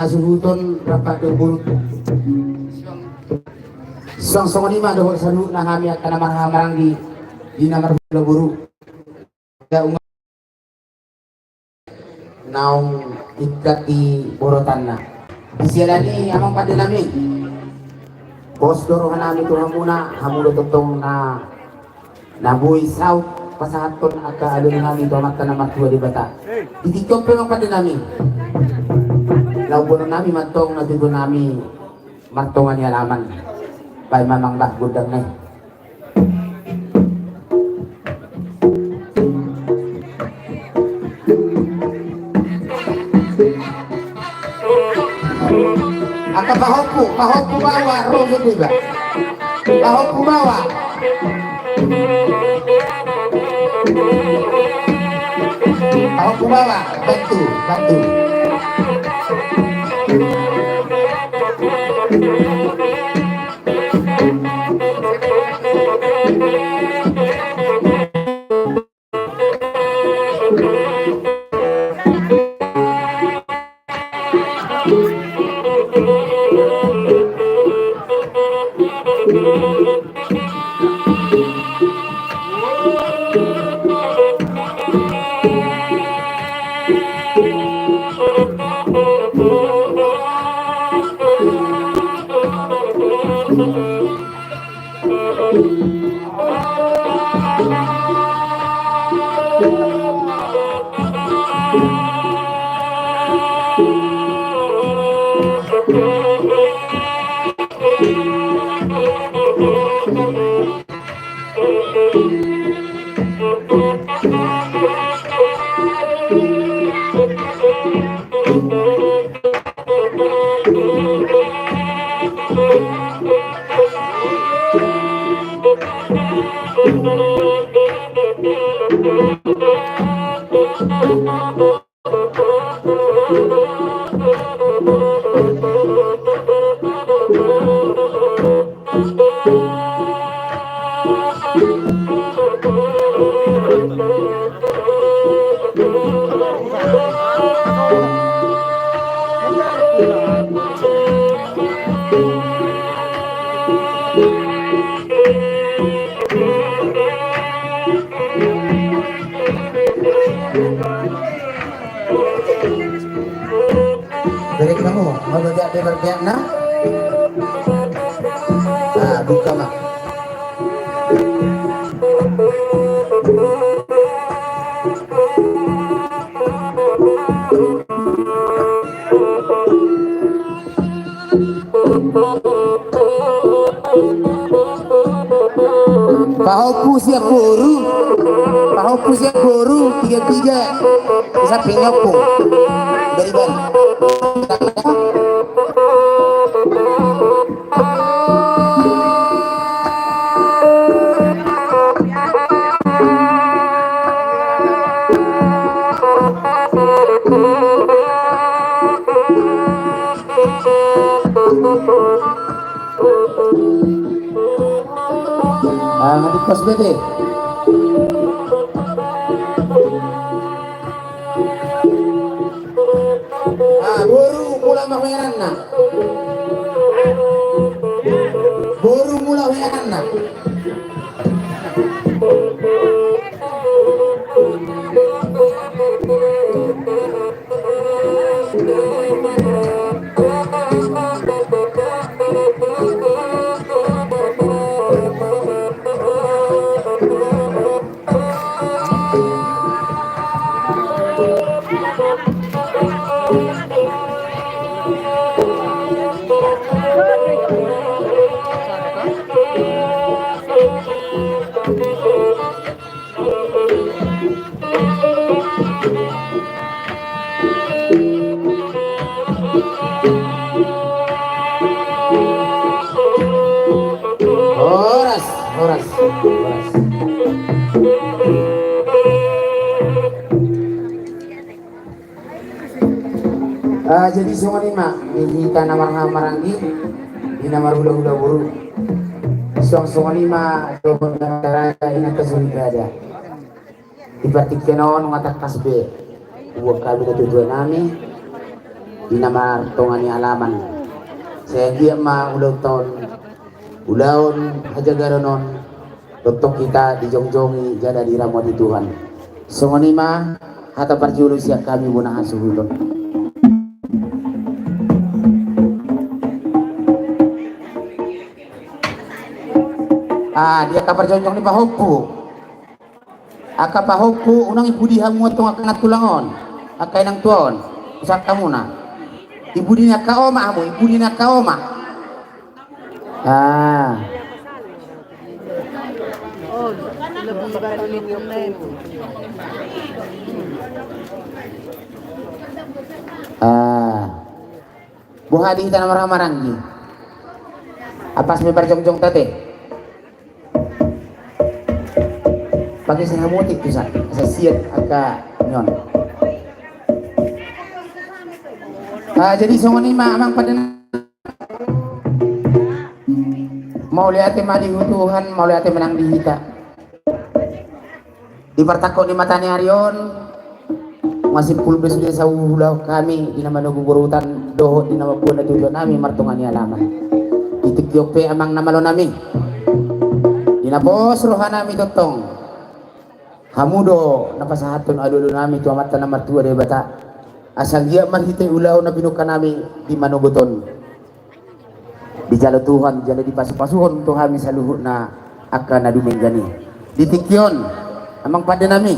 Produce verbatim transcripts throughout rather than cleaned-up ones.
hasuhuton rap dohot boru. Suang songon i ma dohot saluhutna hami angka na marhahamaranggi di na marhula boru. Naung tingkat di borotanna. Siala ni i amang pande nami, pos do roha nami tu hamuna, hamu do tongtong na na boi saut pasahathon angka alealu nami tu Amanta na martua Debata. Di tingki on pe amang pande nami, laho boanon nami ma antong na tutu nami martonga ni alaman. Baen ma amang bah gondang na i. Angka pahompu, pahompu baoa ro songon i bah. Pahompu baoa. Pahompu baoa, bantu, bantu. Berek namu, mau bajak dia berpihak na? Ah, buka mak. Pahompu sian boru, pahompu sian boru, piga-piga. Samping ni ompung. Bari-bari. Ah, ngaduk pas bete. Ah, boru mula mahoeranna. Boru mula hoeranna. Horas, horas, horas. Ah, jadi songon i ma di hita na marhahamaranggi, di na marhulahula boru. Suang songon i ma dohot na raja i na kasuri gada. Di partingkian on nunga tangkas be huboan hami na tuatua nami. di na martonga ni alaman. Sai anggiat ma ulaonta on ulaon hajagaron on, dohot hita dijongjongi jala diramoti Tuhan. Songon i ma hata parjolo sian hami bona hasuhuton. Ah, di angka parjongjong ni pahompu. Angka pahompu, unang i pudi hamu antong angka na tulang on, angka inang tua on, usahat hamuna. I pudi ni angka omak hamu, i pudi ni angka omak. Ah. Ah. Boha di hita na marhahamaranggi? Apas ma parjongjongta te. Pageser hamu otik tu sa, asa siat angka nion. Ah, jadi songon i ma amang pande. Mauliate ma di Tuhan, mauliate ma nang di hita. Di partangkok ni mata ni ari on, masimpul be sude saulahon hami di na manogu borutan dohot di na mamboan na tujuan nami martonga ni alaman. Di tingki on pe amang na malo nami, di na pos roha nami tongtong, hamu do na pasahathon alualu nami tu Amanta na martua Debata, asa anggiat marhite ulaon na pinungka nami di manogot on dijalo Tuhan jala dipasupasuhon tu hami saluhutna angka na dumenggan i. Di tingki on, amang pande nami,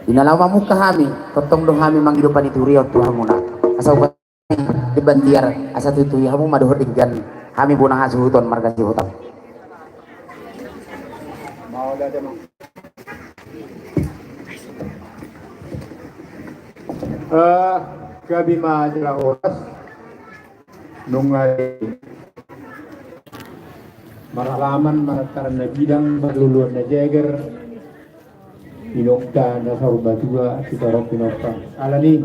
di na laho mamungka hami, tongtong do hami mangido panuturion tu hamuna. Asa upa di bantiar, asa tutu i hamu ma dohot denggan hami bona hasuhuton marga Sihotam. Eh, gabe ma jala horas. Nunga i maralaman, marataran na bidang, marluluan na jeger, inongta na saur matua, sitorop pinompar. Alani,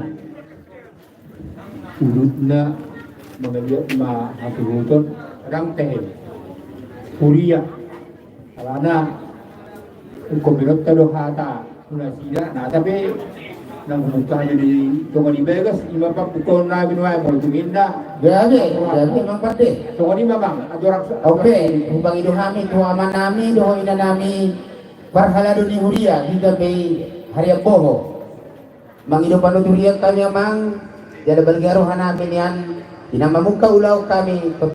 udutna mangaliat ma hasuhuton, rang tehe. Huria. Alana, ingkon binotta do hata tu nasida, na, tapi nang hubuka hami di tonga ni bagas, ima pambukaon nami nuaeng molo tung inda. Gabe, gabe, amang pande. Songon i ma, amang, adorak sa-, ope, hupangido hami tu amanami dohot inanami, parhalado ni huria, di gabe harian boho. Mangido panuturion hami, amang, jala balga roha nami nian, di na mamungka ulaon hami,